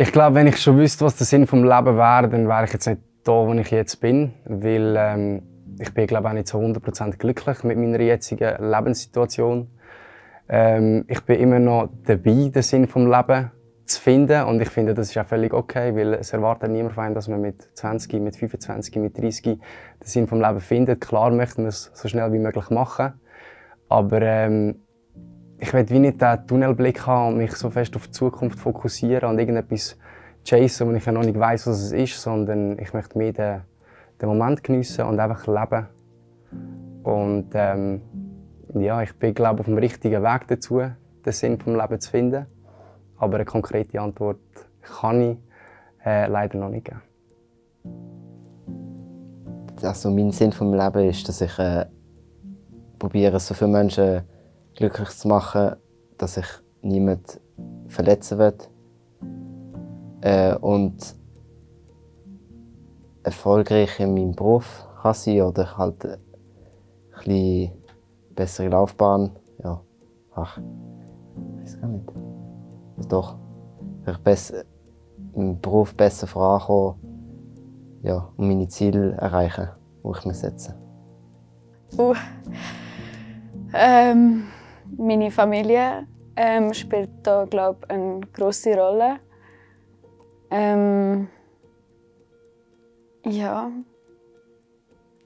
Ich glaube, wenn ich schon wüsste, was der Sinn des Lebens wäre, dann wäre ich jetzt nicht da, wo ich jetzt bin. Weil ich bin, glaube ich, auch nicht so 100% glücklich mit meiner jetzigen Lebenssituation. Ich bin immer noch dabei, den Sinn des Lebens zu finden. Und ich finde, das ist auch völlig okay, weil es erwartet niemand von einem, dass man mit 20, mit 25, mit 30 den Sinn des Lebens findet. Klar möchten wir es so schnell wie möglich machen. Aber ich will wie nicht den Tunnelblick haben und mich so fest auf die Zukunft fokussieren und irgendetwas chasen, wo ich ja noch nicht weiss, was es ist, sondern ich möchte mehr den Moment geniessen und einfach leben. Und ja, ich bin, glaube ich, auf dem richtigen Weg dazu, den Sinn des Lebens zu finden. Aber eine konkrete Antwort kann ich leider noch nicht geben. Also mein Sinn des Lebens ist, dass ich probiere, so viele Menschen glücklich zu machen, dass ich niemanden verletzen will. Und erfolgreich in meinem Beruf kann sein oder halt eine bisschen bessere Laufbahn. Ja, ach, ich weiß gar nicht. Doch, besser, im Beruf besser vorankommen, ja, und meine Ziele erreichen, die ich mir setze. Meine Familie spielt da, glaube ich, eine grosse Rolle. Ja.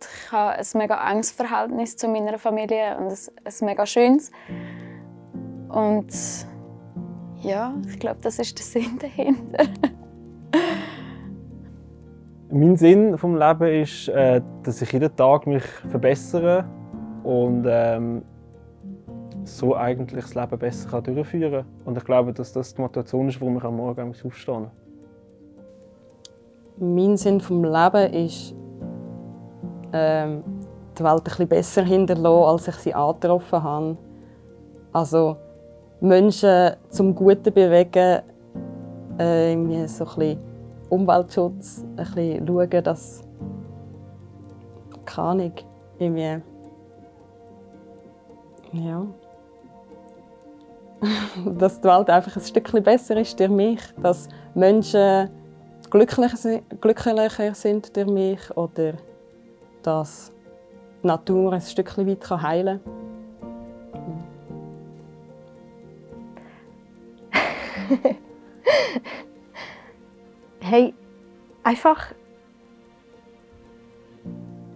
Ich habe ein mega enges Verhältnis zu meiner Familie und ein mega schönes. Und ja, ich glaube, das ist der Sinn dahinter. Mein Sinn vom Leben ist, dass ich jeden Tag mich verbessere und so eigentlich das Leben besser durchführen kann. Und ich glaube, dass das die Motivation ist, warum ich am Morgen aufstehe. Mein Sinn vom Leben ist, die Welt ein bisschen besser hinterlassen, als ich sie angetroffen habe. Also Menschen zum Guten bewegen, irgendwie so ein bisschen Umweltschutz, ein bisschen schauen, dass keine Ahnung, irgendwie, ja, dass die Welt einfach ein Stückchen besser ist durch mich, dass Menschen glücklicher sind durch mich oder dass die Natur ein Stückchen weit heilen kann. Hey, einfach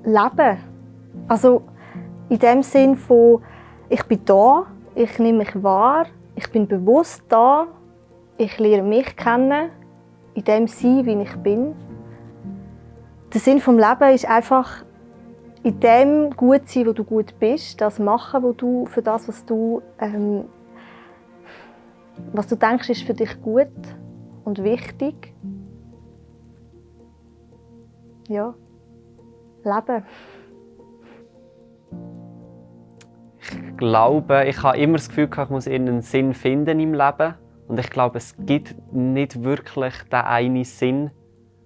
leben. Also in dem Sinn von, ich bin da, ich nehme mich wahr, ich bin bewusst da, ich lerne mich kennen, in dem Sein, wie ich bin. Der Sinn des Lebens ist einfach, in dem gut sein, wo du gut bist, das machen, wo du für das, was du denkst, ist für dich gut und wichtig. Ja, leben. Ich glaube, ich habe immer das Gefühl, ich muss einen Sinn finden im Leben. Und ich glaube, es gibt nicht wirklich den einen Sinn.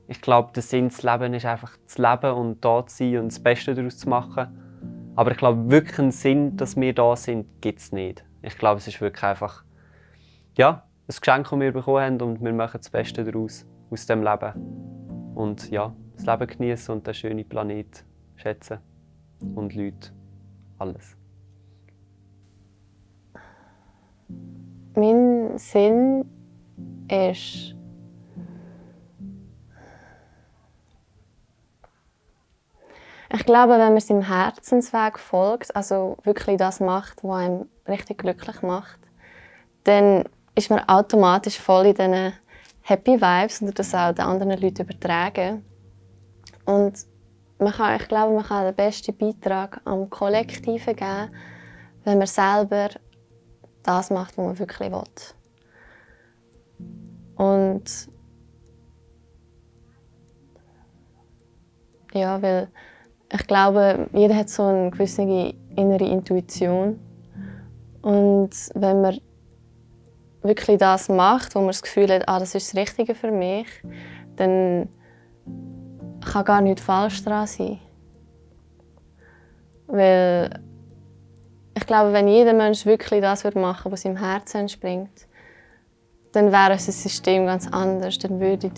Ich glaube, der Sinn des Lebens ist einfach zu leben und da zu sein und das Beste daraus zu machen. Aber ich glaube, wirklich einen Sinn, dass wir da sind, gibt es nicht. Ich glaube, es ist wirklich einfach ja, ein Geschenk, das wir bekommen haben und wir machen das Beste daraus, aus dem Leben. Und ja, das Leben genießen und den schönen Planet schätzen. Und Leute. Alles. Mein Sinn ist, ich glaube, wenn man seinem Herzensweg folgt, also wirklich das macht, was einem richtig glücklich macht, dann ist man automatisch voll in diesen Happy Vibes und das auch den anderen Leuten übertragen. Und ich glaube, man kann den besten Beitrag am Kollektiven geben, wenn man selber das macht, was man wirklich will. Und ja, weil ich glaube, jeder hat so eine gewisse innere Intuition. Und wenn man wirklich das macht, wo man das Gefühl hat, das ist das Richtige für mich, dann kann gar nichts falsch daran sein. Weil ich glaube, wenn jeder Mensch wirklich das machen würde, was seinem Herzen entspringt, dann wäre unser System ganz anders. Dann würde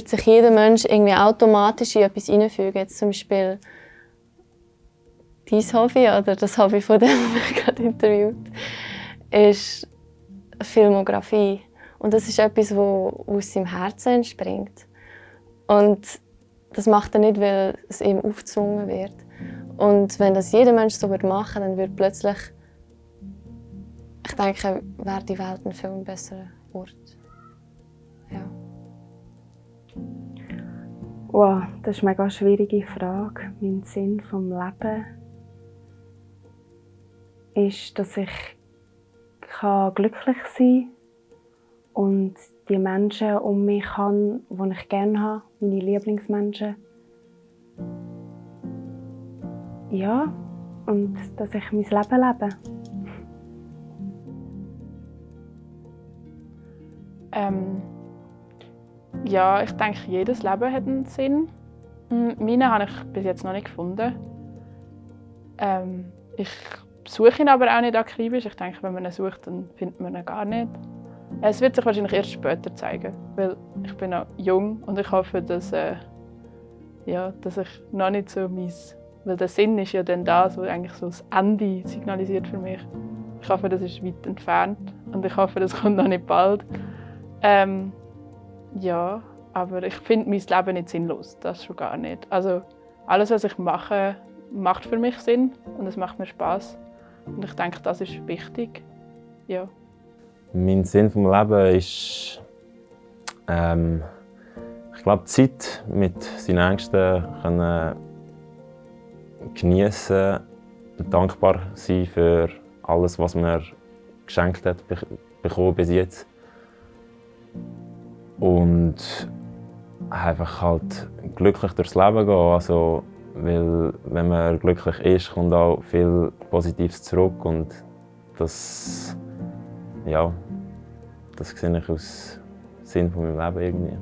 sich jeder Mensch irgendwie automatisch in etwas hineinfügen. Jetzt zum Beispiel dein Hobby oder das Hobby von dem, das ich gerade interviewt ist Filmografie. Und das ist etwas, was aus seinem Herzen entspringt. Und das macht er nicht, weil es ihm aufgezwungen wird. Und wenn das jeder Mensch so machen würde, dann würde plötzlich, ich denke, wäre die Welt ein viel besserer Ort. Ja. Wow, das ist eine mega schwierige Frage. Mein Sinn vom Leben ist, dass ich glücklich sein kann und die Menschen um mich habe, die ich gerne habe, meine Lieblingsmenschen. Ja, und dass ich mein Leben lebe. Ja, ich denke, jedes Leben hat einen Sinn. Meinen habe ich bis jetzt noch nicht gefunden. Ich suche ihn aber auch nicht akribisch. Ich denke, wenn man ihn sucht, dann findet man ihn gar nicht. Es wird sich wahrscheinlich erst später zeigen, weil ich bin noch jung und ich hoffe, dass ich noch nicht so weil der Sinn ist ja dann da, so eigentlich so das Ende signalisiert für mich. Ich hoffe, das ist weit entfernt und ich hoffe, das kommt noch nicht bald. Ja, aber ich finde mein Leben nicht sinnlos, das schon gar nicht. Also alles, was ich mache, macht für mich Sinn und es macht mir Spaß. Und ich denke, das ist wichtig. Ja. Mein Sinn vom Leben ist, ich glaube, die Zeit mit seinen Ängsten können genießen, dankbar sein für alles, was man geschenkt hat, bekommen bis jetzt. Und einfach halt glücklich durchs Leben gehen. Also, weil wenn man glücklich ist, kommt auch viel Positives zurück und das sehe ich als Sinn von meinem Leben irgendwie.